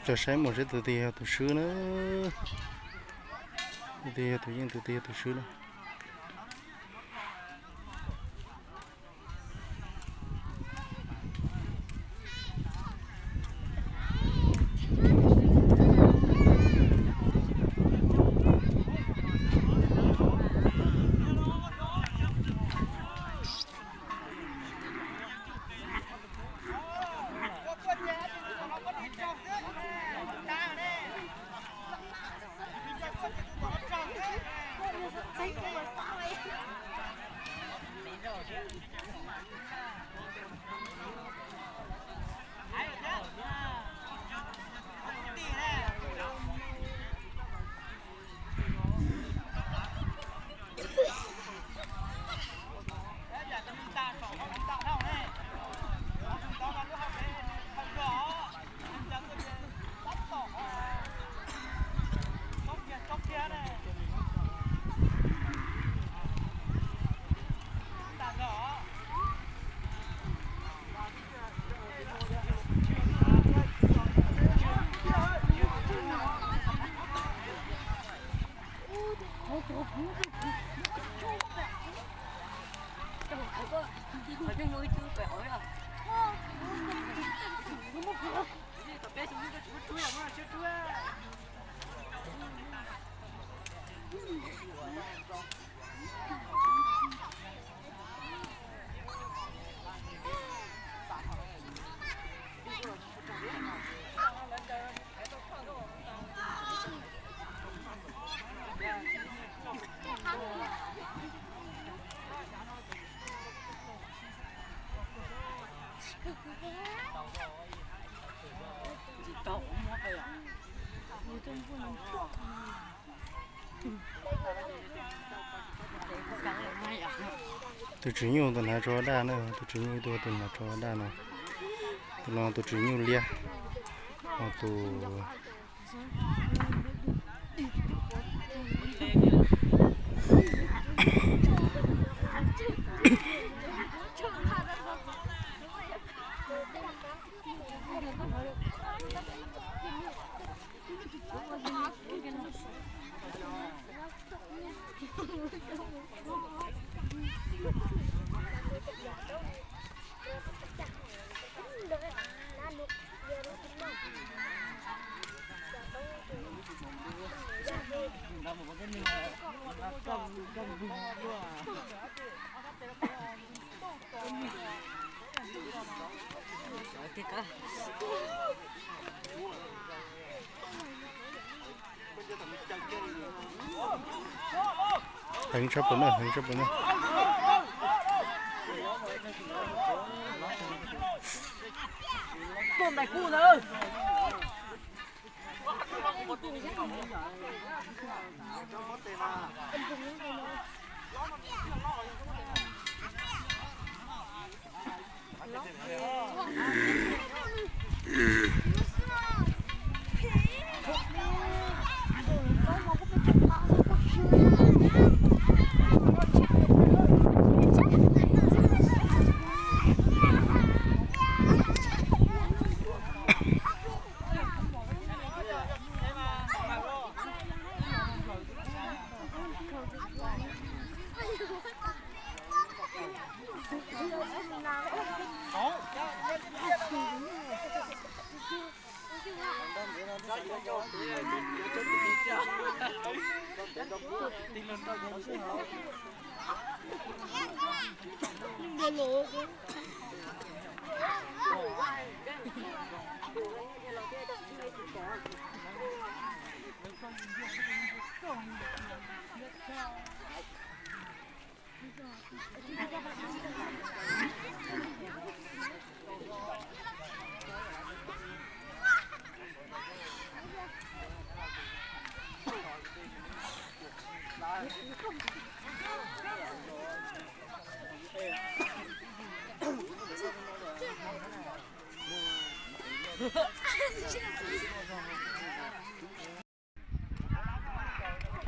Cov saib mus seb tus twg yog tus swb na. Tus twg yog tus yeej, tus twg yog tus swb na. Tus tswv nyuj tus hnav tsho daj na, tus tswv nyuj ib tug tus hnav tsho daj no. Tus no tus tswv nyuj liab, ho tus Heev tshaj plaws na, heev tshaj plaws na. Tuaj ntais kub ntawd.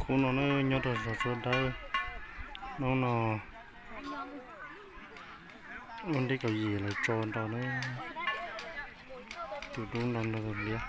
Khub no na nyob rau zos Tsua Dawb, hnub no ua ntej kaum yim lawv tso nrau na, tus dub nrau nrog tus liab.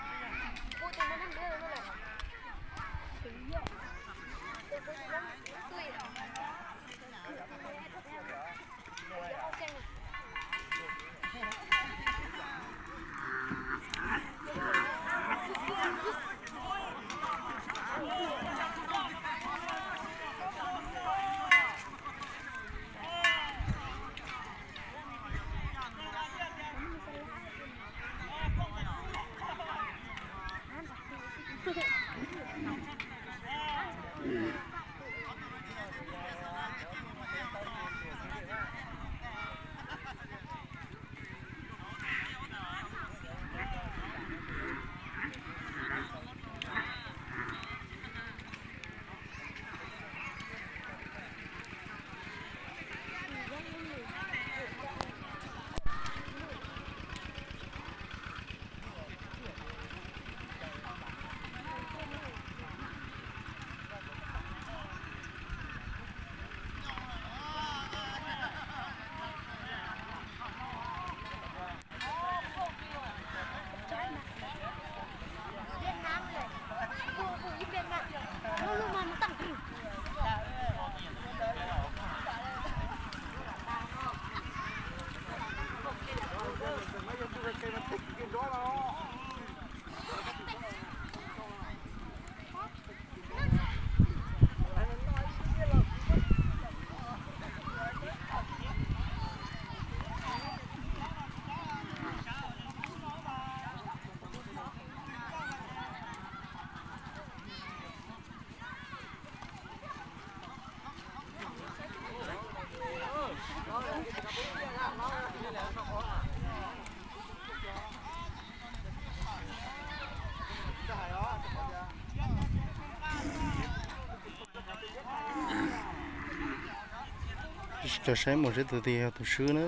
Tsis tau saib mus seb tus twg yog tus swb na.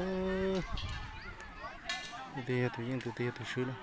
Tus twg yog tus yeej, tus twg yog tus swb na.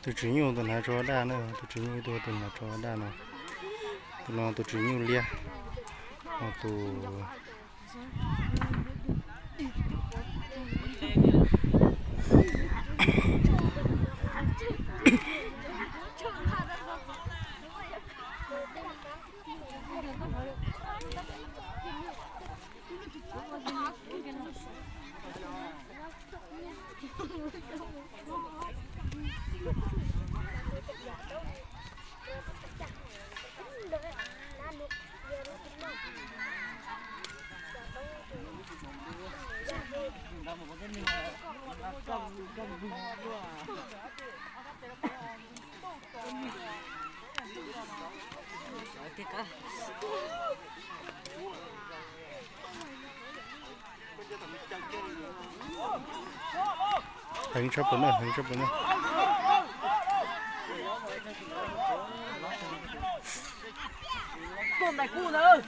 Tus tswv nyuj tus hnav tsho daj na, tus tswv nyuj ib tug tus hnav tsho daj no. Tus no tus tswv nyuj liab, ho tus Heev tshaj plaws na, heev tshaj plaws na. Tuaj ntais kuj ntawd.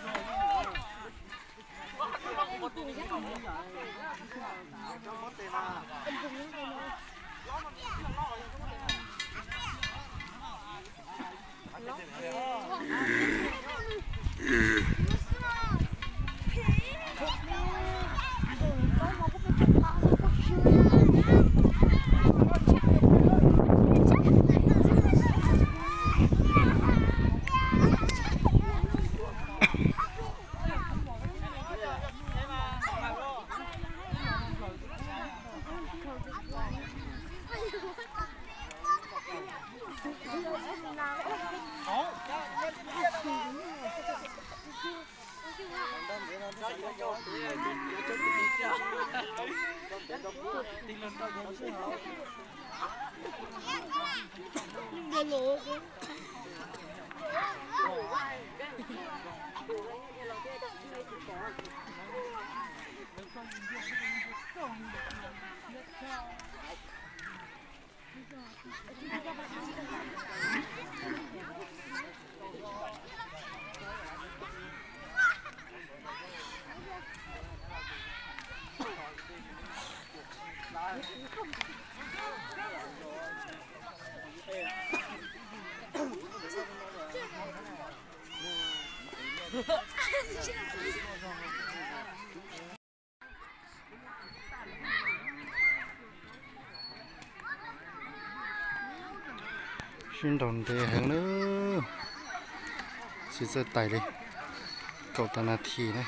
Sib nraus ntev heev na, tsis txawj tais li, kaum tawm nas this na.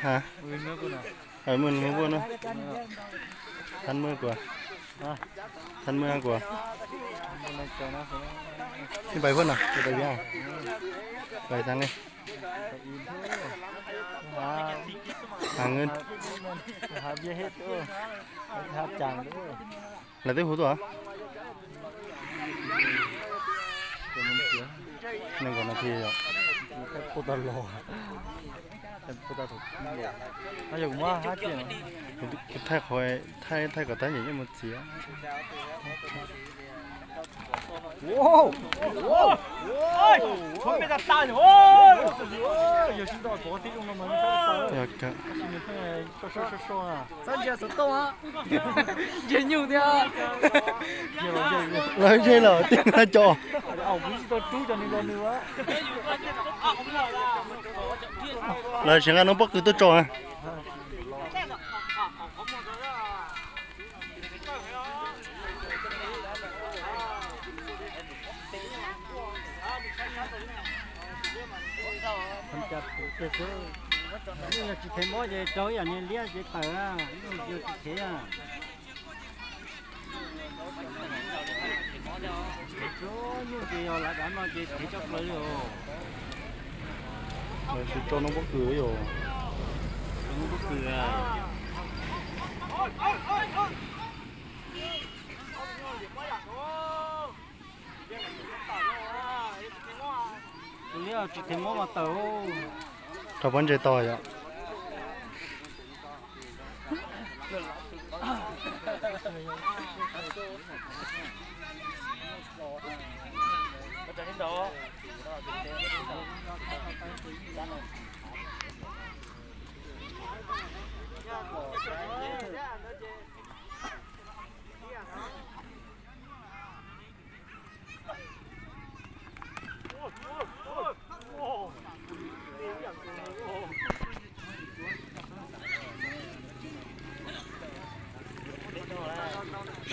Hab, muaj muaj puab na. Thab muaj kuas, thab muaj kuas. Ib pais puab no, ib pais, pais tag li. Hab, lawv twb hu tuaj. Nees nkaum nas this yom. Puab tau los. Kuv thaij qhov, thaij, thaij kom tab yam yeej mus txiav. Yog kawg. Lawv ze lawm, tib na co. Lawv tsis nqa noob pob kws tuaj tso na. Yog tsis thev mob ces rau ib yam niag liab ces tawm, yog tsis thev. Nyuj ces yog lav dav no ces thev tso plaws li os. Lawv tsis tso noob pob kws yom. Tso noob pob kws. Tus liab tsis thev mob mas tawm. Rau pob ntseg to yom.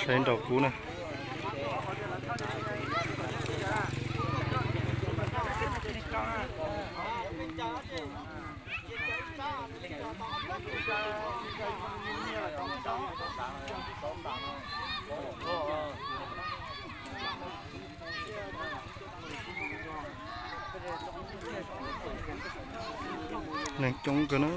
Saib nraum kub na. Neeg coob kawg na.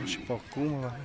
Tsis pom kub mas.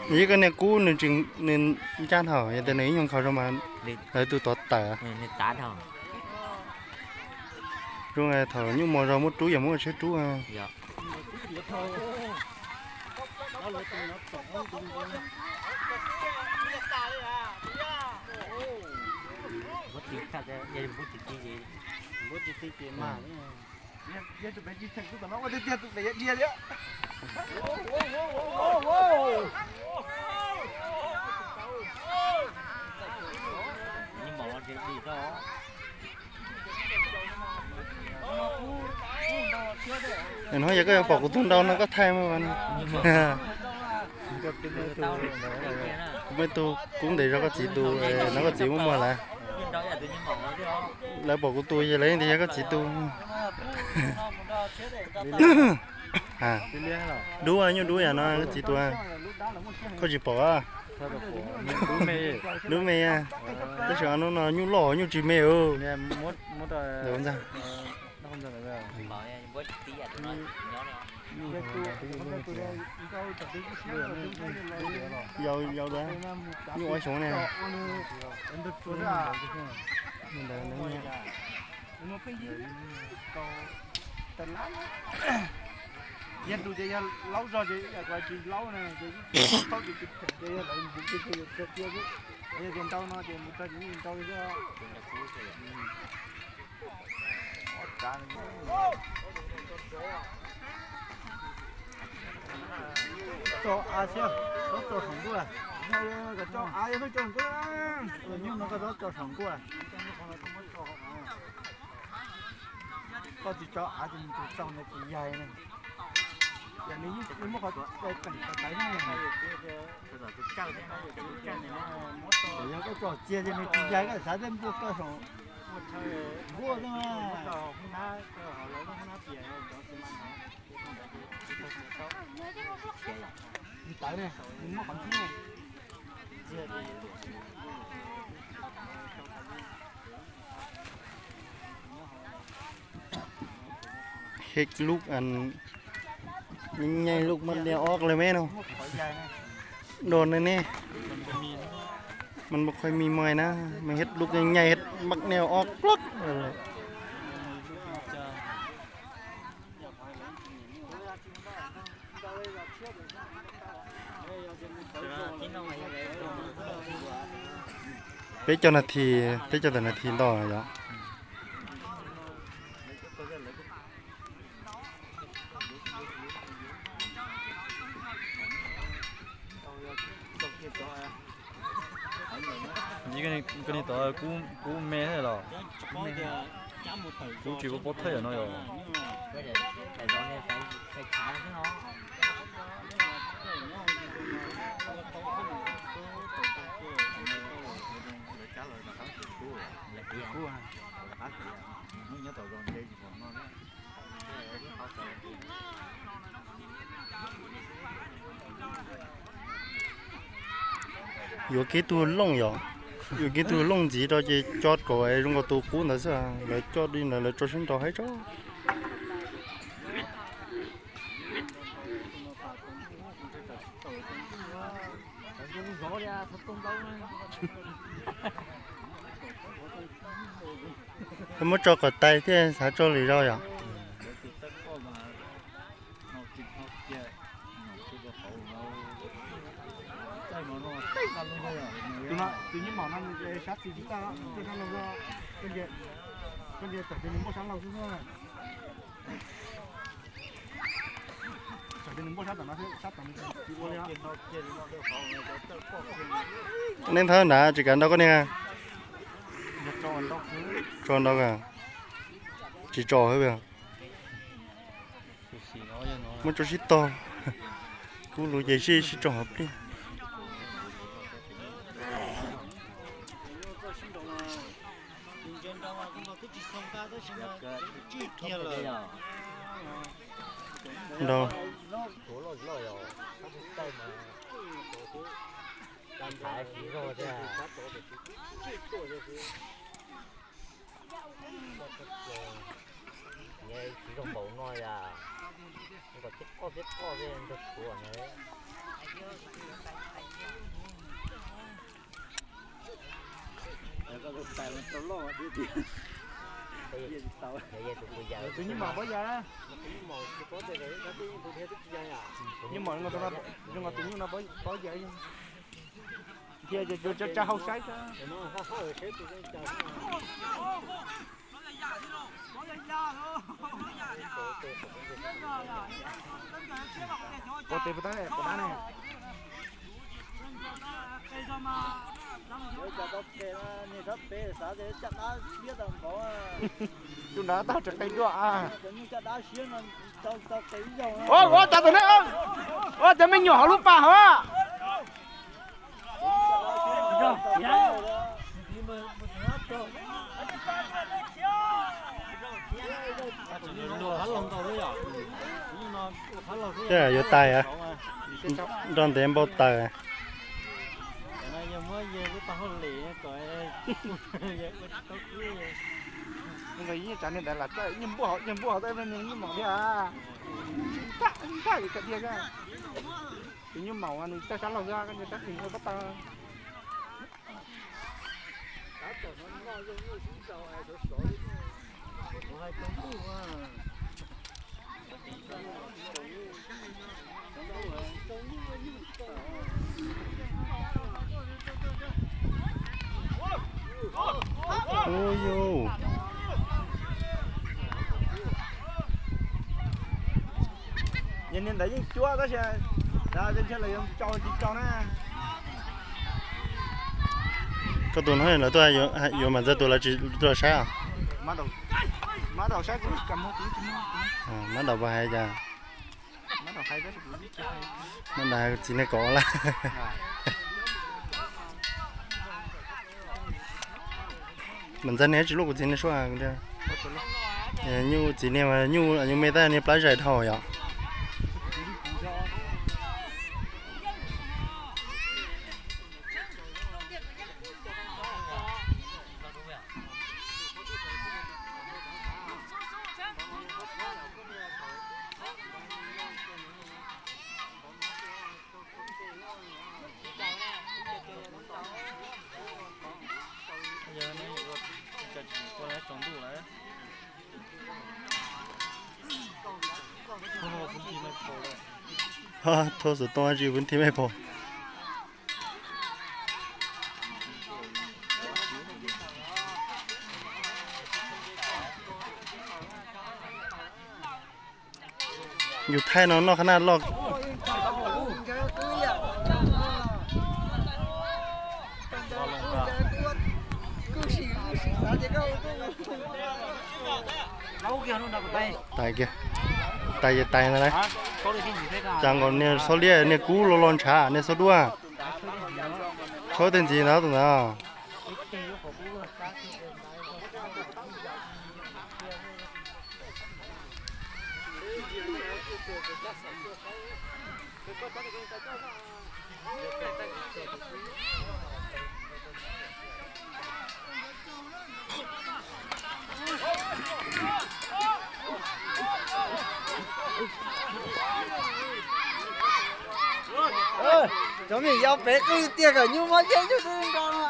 Ib koj niag kub nws tsis, nws ncaj dhau, yog tias nws ib nyuag nkhaus zoo mas lawv tus tod tawm. Zoo thaum nyuj mos zog muab rub yog muab ua tshaib rub. Hnub yog koj yuav pom kuv tug ntau no koj thaij mas. Kuv muaj ib tug kub ntev zog koj txiv tus, no koj txiv muab muag lawm. Lawv pom kuv tus ces lawv yeej tias yog koj txiv tus. Dub, nyuj dub yam no koj txiv tus. Koj tsis pom. Dub me, tab sis hnub no nyuj loj nyuj tsis me. Yau, yau dua, nyuj ua xyoo ne. Yog tus ces yog laub zog ces tsis laub na, ces tsis laub ces tsis phem ces yog lawv ntxiv ces yog kawg tiag xwb. Ntau no ces mus tso ntau li. Tso av xwb, txhob tso saum nkuaj. Tso av, tso nkuaj. Nyuj no koj txhob tso saum nkuaj. Koj tsis tso av ces nws tsis tau, nws tsis yaig ne. Ces nws yeej muab qhov teem tawv tawv xwb. Yog koj tso txiag ces nws tsis yaig, koj xav tej nkuaj koj saum nkuaj xwb. Nws tawv ne, nws muaj qhov ntsib ne. Hej lub, nyaij lub maj niaj ob kilomev no. Dua ne ne. Mas npau qhov me maj na, mas hej lub nyaij maj niaj ob plog. Peb caug nas this, peb caug tawm nas this ntau yom. Koj niag tod kub me thiab los? Kuv tsis paub thawj yam no yom. Yuav kev tug looj yom, yuav kev tug looj ntxiv rau ces coj kom zoo nkaus tus qub ntawd xwb, lawv coj li ntawd lawv tso siab ntso haib tso. Muab tso kom tais thiaj xav tso lwm zaus yom. Tus nyuj maum no nws sab txi tsis tau, koj nce tawm ces nws muaj sab laug xwb. Nej thawb nrad tsis kav ntau koj niag. Tso ntau, tsis tso hab. Muab tso sib tog, kub lug ces sib sib tso hauv pliaj. Nrau. Tsis zoo npaum no yom, kom tib qoj tib qoj thiaj nrog kuv na. Tus nyuj maum paub ya, nyuj maum zoo nkaus tus nyuj no paub ya. Thiaj ces tsuas tsa hauv saib xwb. Pov tes puas tab puas tab ne? Tus nrad tau tseem qe dua a. Ua, ua, cas tus ne, ua, cov me nyuam hauv lub pas hauv. Tej yuav tais, nrog ntev npau taws. Nws tsav niag ntawd lam txawj, nyiag npuaj hauv, nyiag npuaj hauv tau nyuj maum thiab. Nthaj, nthaj, yuav tsav tiag thiab. Tus nyuj maum nws txawj sab laug xwb, koj nco sab qis nws pob taw. Ui yus. Yog niag ntawd yeej cuab tab sis ntshe lawv yuav tso tsis tso na. Koj tus no lawv tuaj yuav Maiv Ntxawg tus lawv tsis tuaj saib os? Mab Daus puas hais cas? Mab Daus hais txiv nej kom lawm. Maiv Ntxawg niag tsis luaj kuv txiv nej suab. Nyuj txiv niag mas nyuj me tab niag plab zais dhau yom. Thauj xov tooj tsis pub thib mej pom. Yus thaij no noj qhab naj loj. Tais kiag, tais ces tais ntag lauj. Cas nkaus niag xob liab niag kub lo lo ntshav niag xob duaj. Tshawb tej ntxiv ntawd tus ntawd. Cov me nyuam yaus pem qwj tiag kom nyuj muab ntiab nyuj twb nrog no.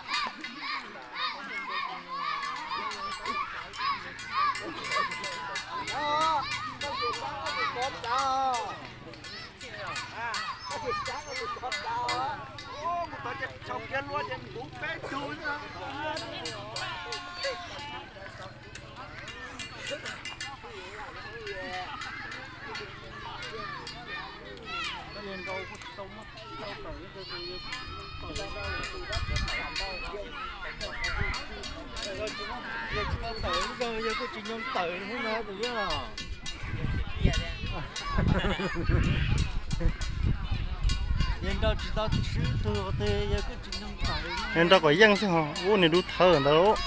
Yog tsis tau tawm, yog kuj tsis nyoo tawm tus yog. Yog nrau tsis tau tib swb tug qhov twg yog kuj tsis nyoo tawm. Yog nrau kom yeej xwb ho ub niag dub thawb ntawd.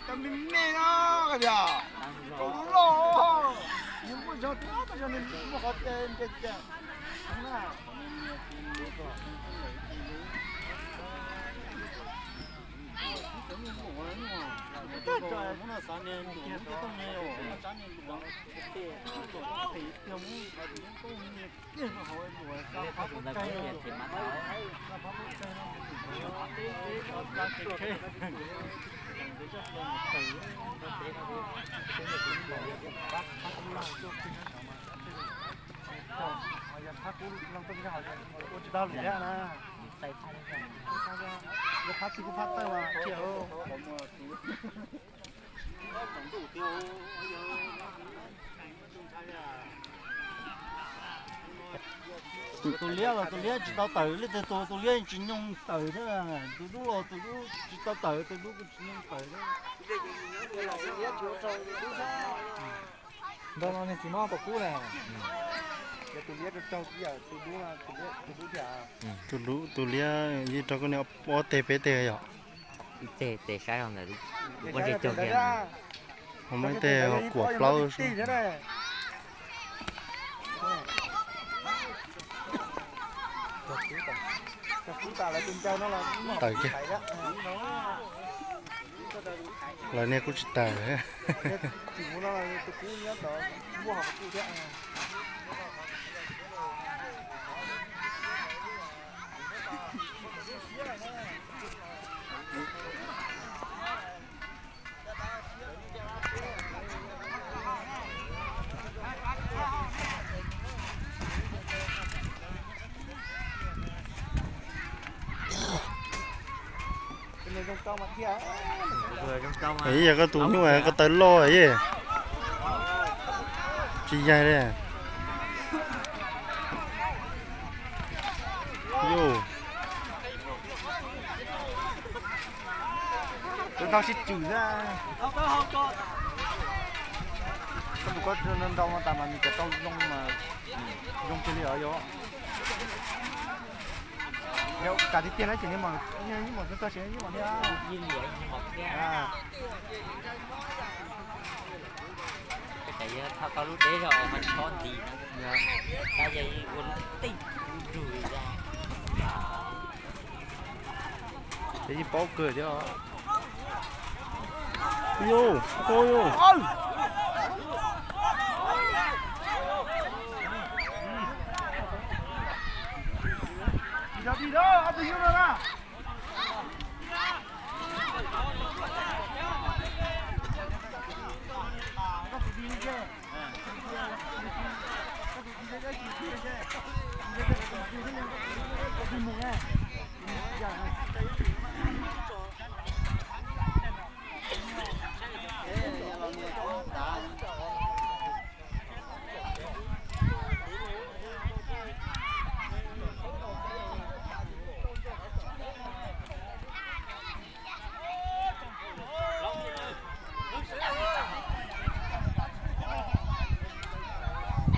Cov me me no, tias, kaus lub loj, nws muaj zog thiab, muaj qhov tes nres cas na. Muab no xav niag luam, muab tej tooj niag luam, muab tsab niag luam, muab niag kiag no hauv luam, xa phab pub teg, xa phab pub teg no, xa teg kheb. Yog phab kub loo tuaj nyob hauv ua tsis tau lwm yam na. Yog phab txi kub phab tawj mas thiaj. Tus liab los tus liab tsis tau tawm, leej twg tus, tus liab tsis nyoo tawm thiab, tus dub los tus dub tsis tau tawm, tus dub kuj tsis nyoo tawm thiab. Ntawm no niag txiv mob tau kub na. Tus liab, tus liab yeej rau koj niag ob teg peb teg yom. Ib teg, tes saib ntawd, ua ntej cog kiag. Muaj ib teg kuam plaub xwb. Tawm kiag. Lawv niag kuj tsis tawm. Yog koj tus nyuj koj taw loj ye. Tsis yaig li. Tus no sib tswm xwb. Koj tus koj ntau no tas mas nws cov tau zoo mas zoo kiag li os yog. Yog kam tiag tiag na ces nws mam txog txog siav nws mam thiab. Thaum tau lub deb zog mas chob ntxiv, tab yog ua lub tej rug rug li. Ces yeej paub kawg thiab. Yus, yus.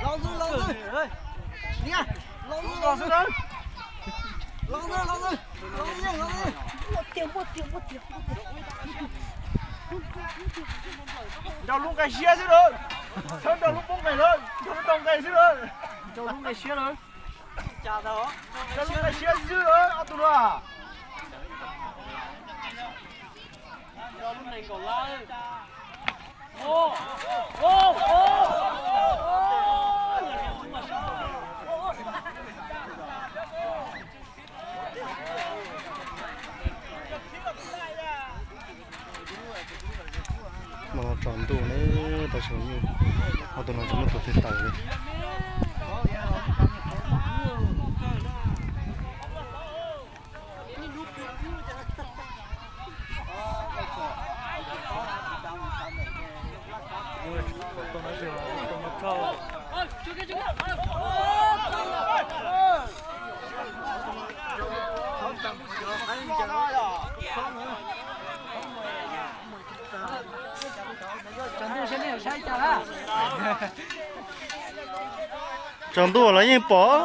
Los zus, los zus. Niam, los zus, los zus. Los zus, los zus. Los zus, los zus. Nrog lub nqaij siab xwb lawm. Txhob nrog lub poob nqaij lawm, nrog lub tau nqaij xwb lawm. Nrog lub nqaij siab lawm. Nrog lub nqaij siab xwb lawm ob tug no. Mas tsaus ntuj ne, tau sis nyuj, ob tug no tsis muaj tus twg tawm li. Tsaus ntuj los yeej pom.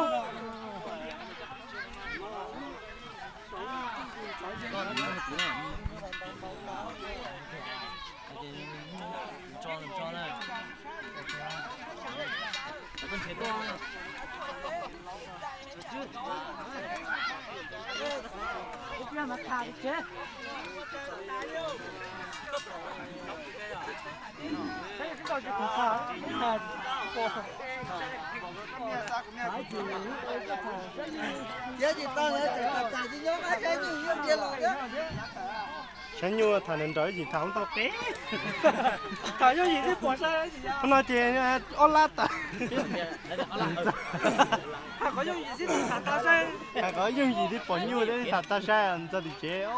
Saib nyuj tham nws nraug ib yim tham ub tau qe. Qhov no ces ob lab tas. Hais qhov yooj yim twb pom nyuj thiab tham tag saib txog tim tsev.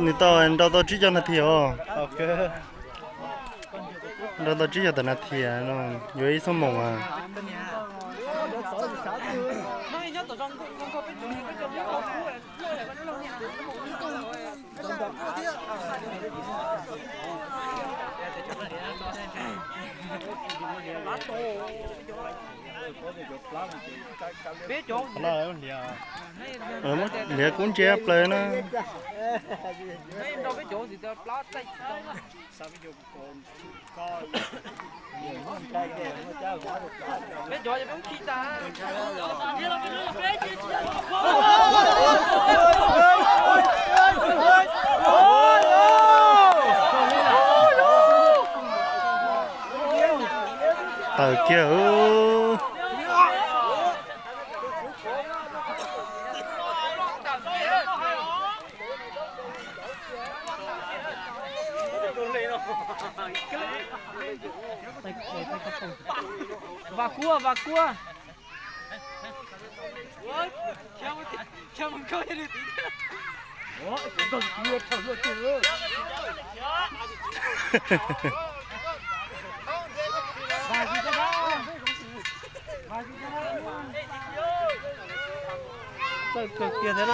Nws tau nrau tau tsib caug nas this os. Nrau tau tsib caug tawm nas this no, yuav ib xuab moos as. Peb cov, liav kub ntsia plaws na. Nrau peb cov xiv tau plab txaij tsis tau. Peb cov peb khi tas. Tawm kiag. Vas kua, vas kua. Txawj kawg kiag thiab na.